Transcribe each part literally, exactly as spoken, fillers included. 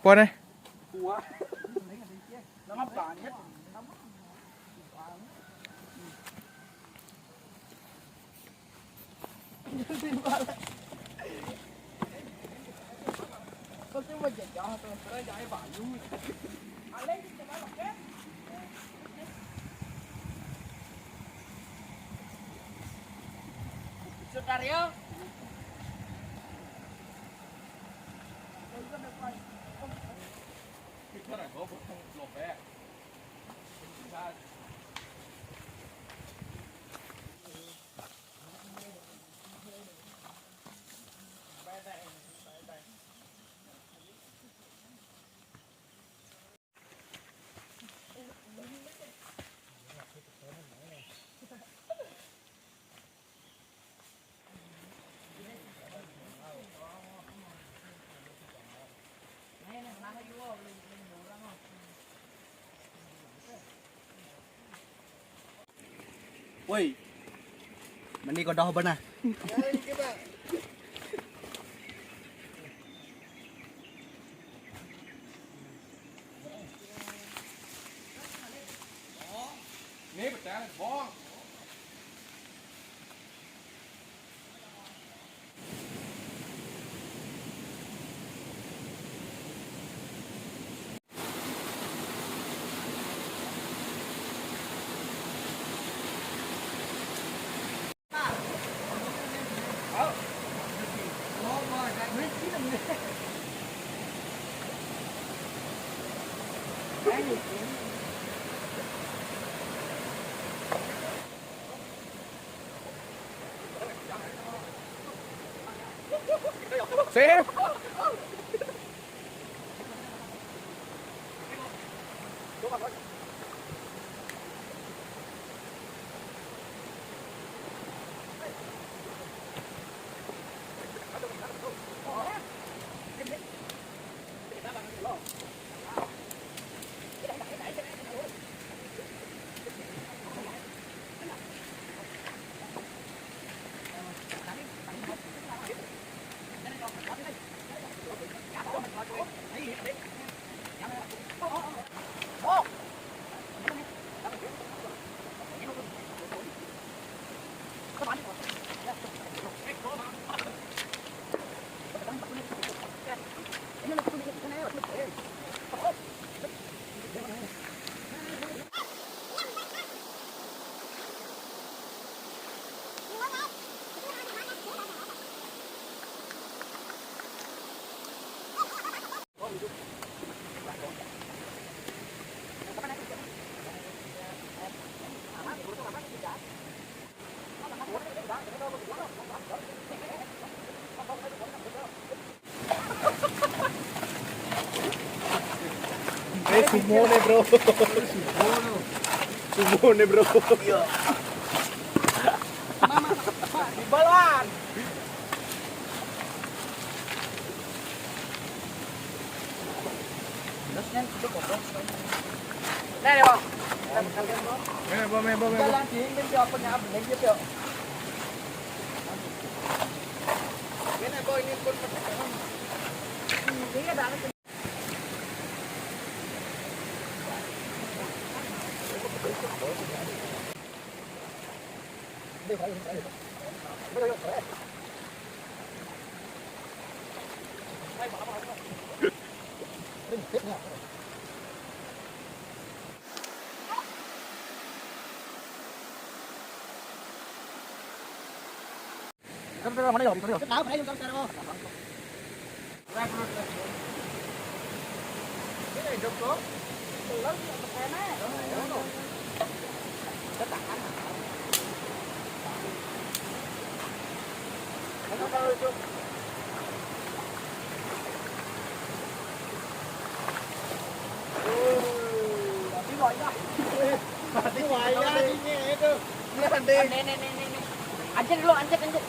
Kuat nih. Sudaryo. Woi, meni kodoh bana. Ni betul, bong. Sir. Eh, sumo nih, bro. Sumo nih, bro. Iya. Balan. Nah, ya, Bang. Meh, Bang, meh, Bang, meh, Bang. Jalan sini, dia apa nyampe, dia, dia. Ini, Bang, ini pun. Iya, dah. Anjir dulu, anjir, anjir.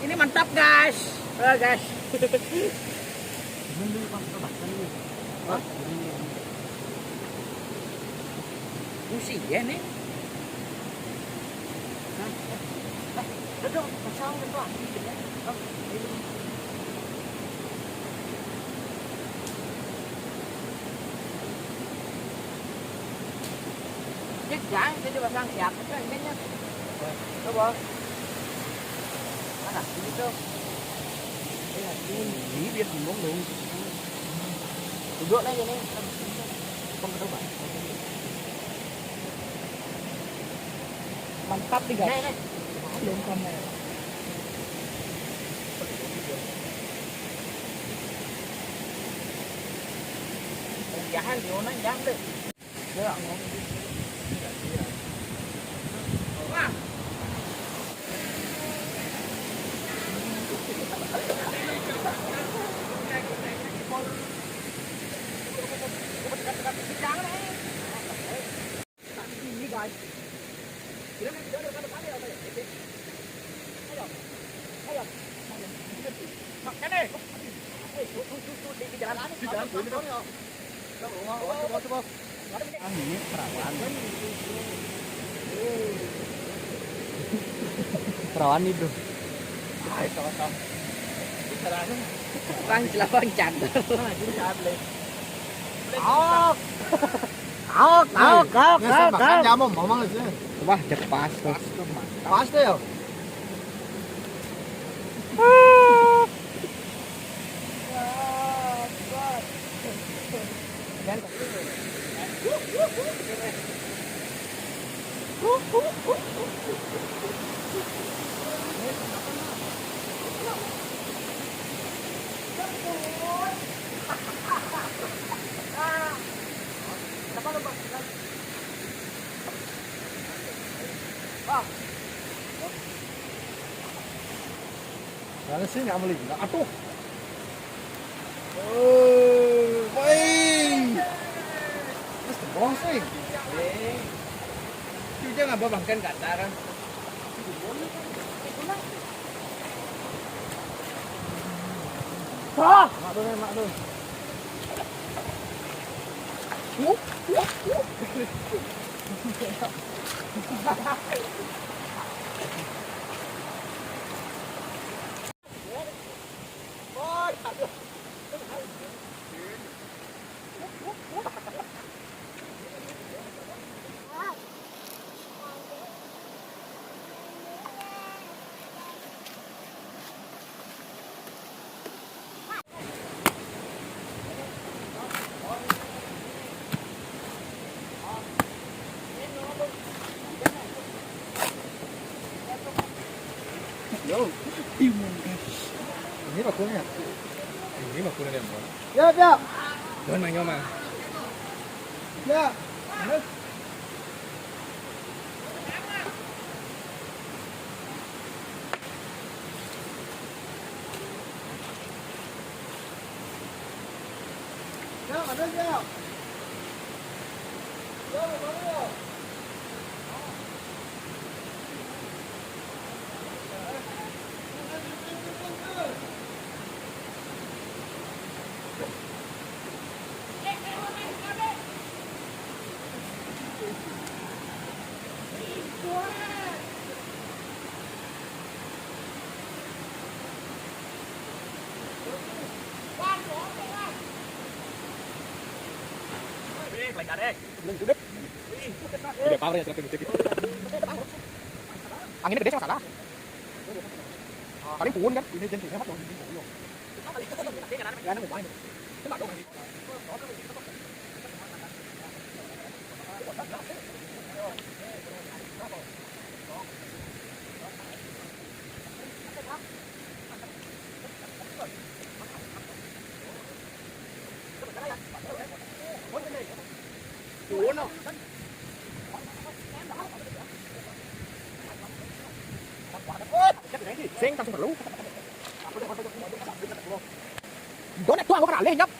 Ini mantap, guys. Eh, guys. Hah? Pusing ya nih. Hah? Hah? Udah dong, pasang udah tuh. Hah? Dia jangan, dia coba sang siapa tuh, enggaknya. Coba. Mana? Ini tuh. Iya, ini biar ngomong dong. Duduk aja nih. Mantap nih, guys. Nih, nih. Belum kamera. Jangan, Diona, jangan deh. Ini perawan. Perawan itu. Bang, jelabang candel. Aok. Aok, aok, aok, aok, aok. Makan jamom, ngomong aja. Wah, udah pas tuh. Pas tuh, Mas. Pas tuh ya. Mana sih nggak melihat? Aduh. Oh, woi. Terus tebong sih. Cuy, jangan bawa bangken kata kan. Mak dulu, mak dulu. Wuh, wuh, wuh. Ini mah kuning ya. Ini mah kuning ya, Bro. Ya, ya. Jangan main nyoman. Ya. Ya, ada ya. Ya, ada ya. Udah power ya, serapin gitu. Anginnya gede sih masalah. Paling puun kan. Ini jangan hebat dong. Ya, ini main. Sing, langsung perlu. Donek tuh, aku kena alih, nyap.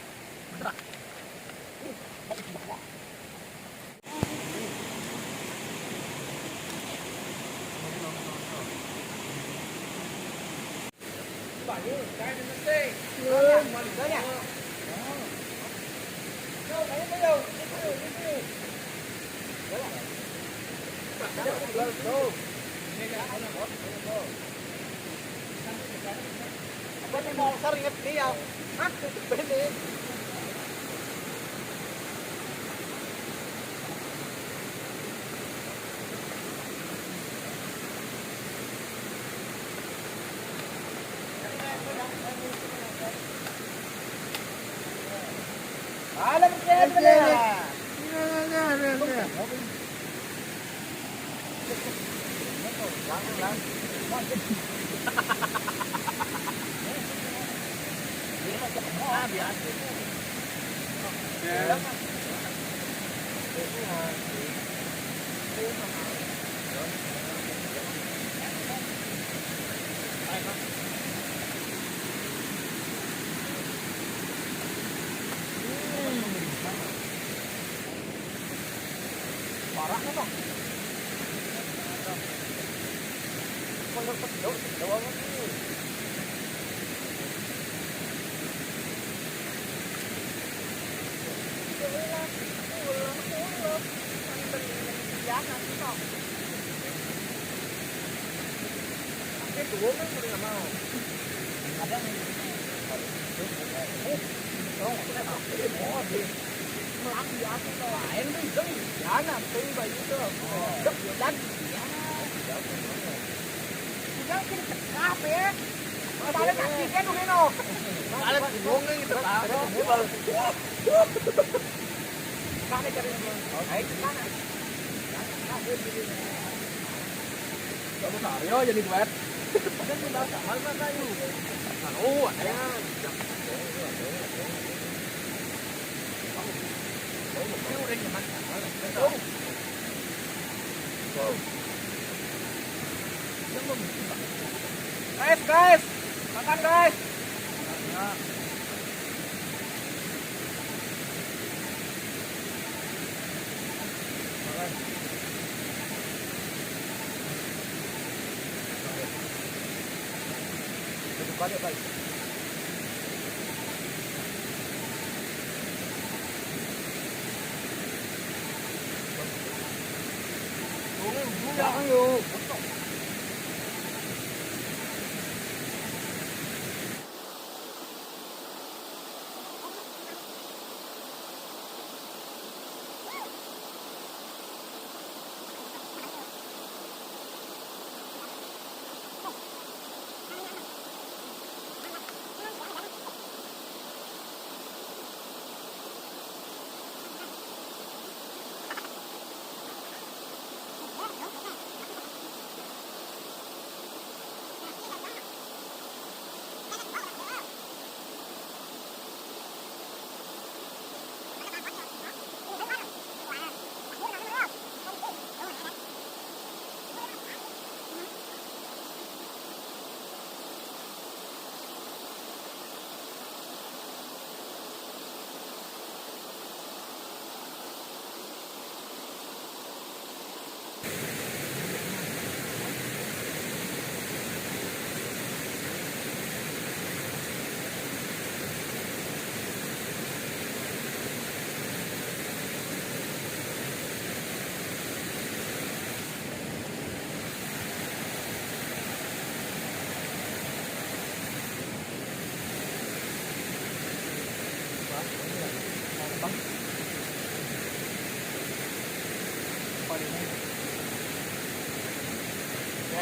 Ayo jadi duet. Oh, ada. Guys, guys, makan, guys.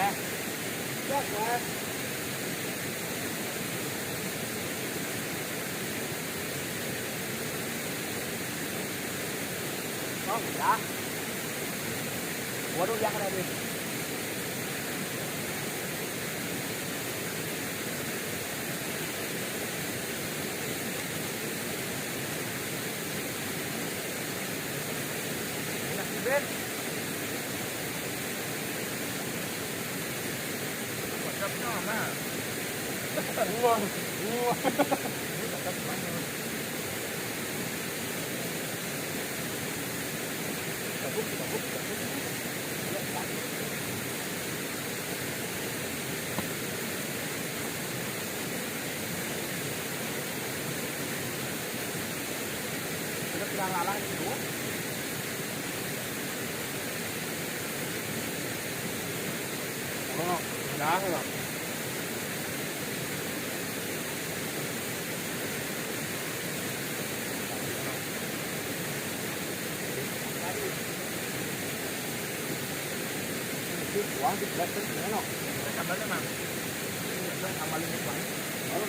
Oh, ya. Waduh, ya, kena dia. Enak juga. Wah, wah. Udah bilang lalang gitu. Oh, udah, udah. Wah, di plastik, ya, no? Tambal, Mang. Tambal ini, Mang. Oh.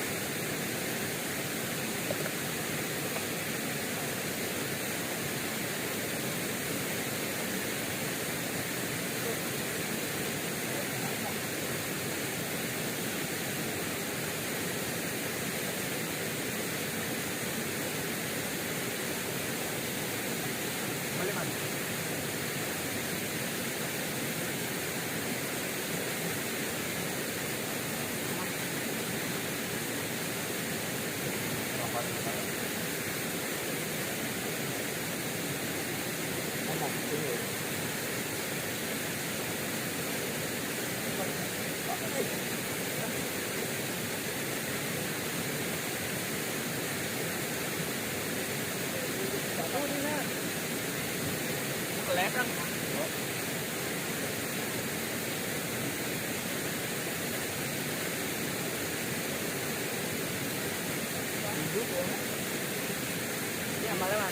Iya, malah.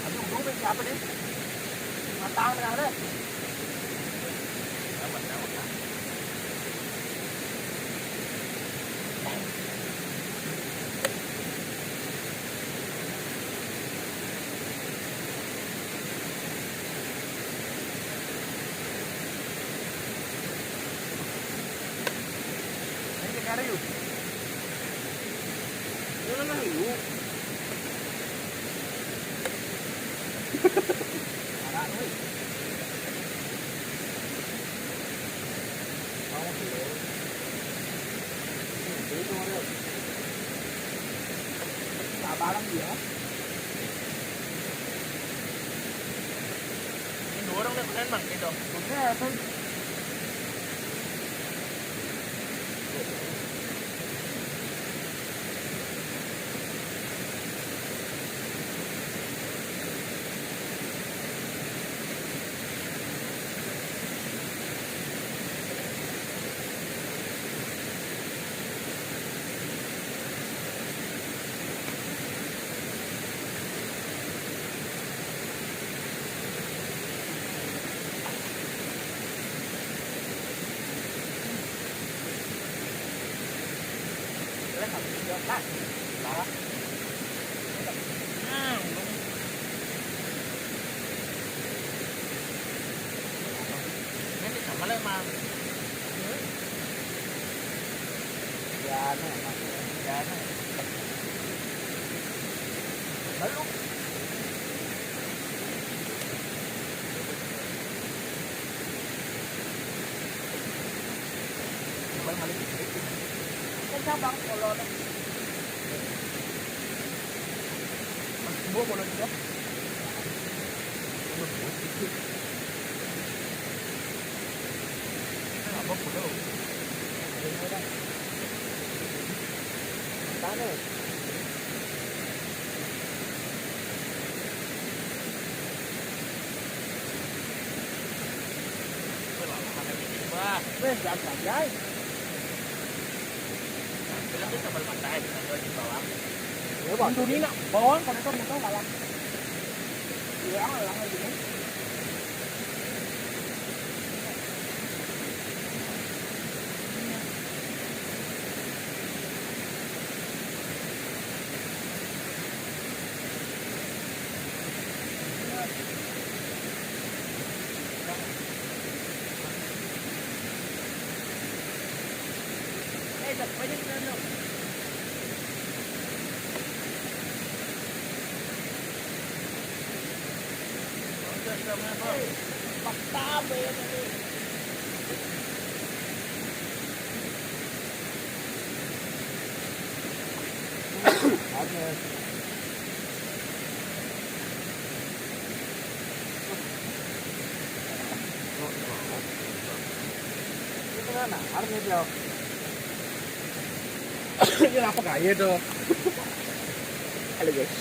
Aduh, duit siapa nih? Matang dah, dah. Sabaran dia. Ini dua orang nih, keren, Bang, gitu. Oke, apa? Ini sama lah, Mang. Ya, no, Mang. Ya, no. Lalu. Kencang, Bang, kalau ada. Mas, gua mau lanjut, ya. Apa, Bro? Mana? Weh, jangan santai. Ya, Bang. Dunia nak bawang, kalau kau minta malam. Ya, malam lagi ni. Ini apa gaya tuh? Halo guys.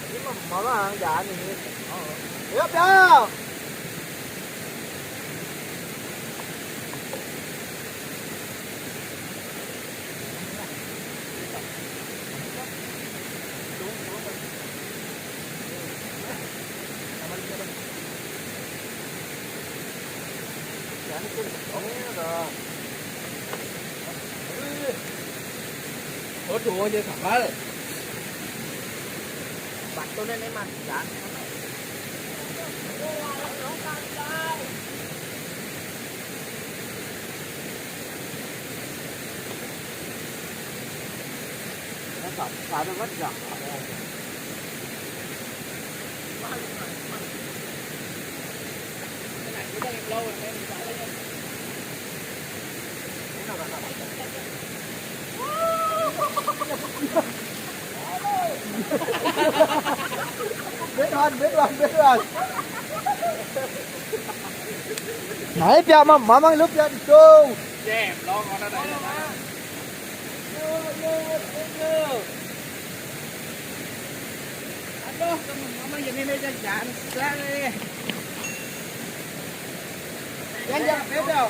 Ini mah mama jani. Yuk, yuk. Oh, tuh aja sakal. Batu nenek mah, jangan. Ada kan jam. Betulan, betulan, betulan. Nah, ini pihak mam-, mamang lu pihak itu. Jam, long, orang ada. Aduh, teman mama jadi meja jansa nih. Jangan beda.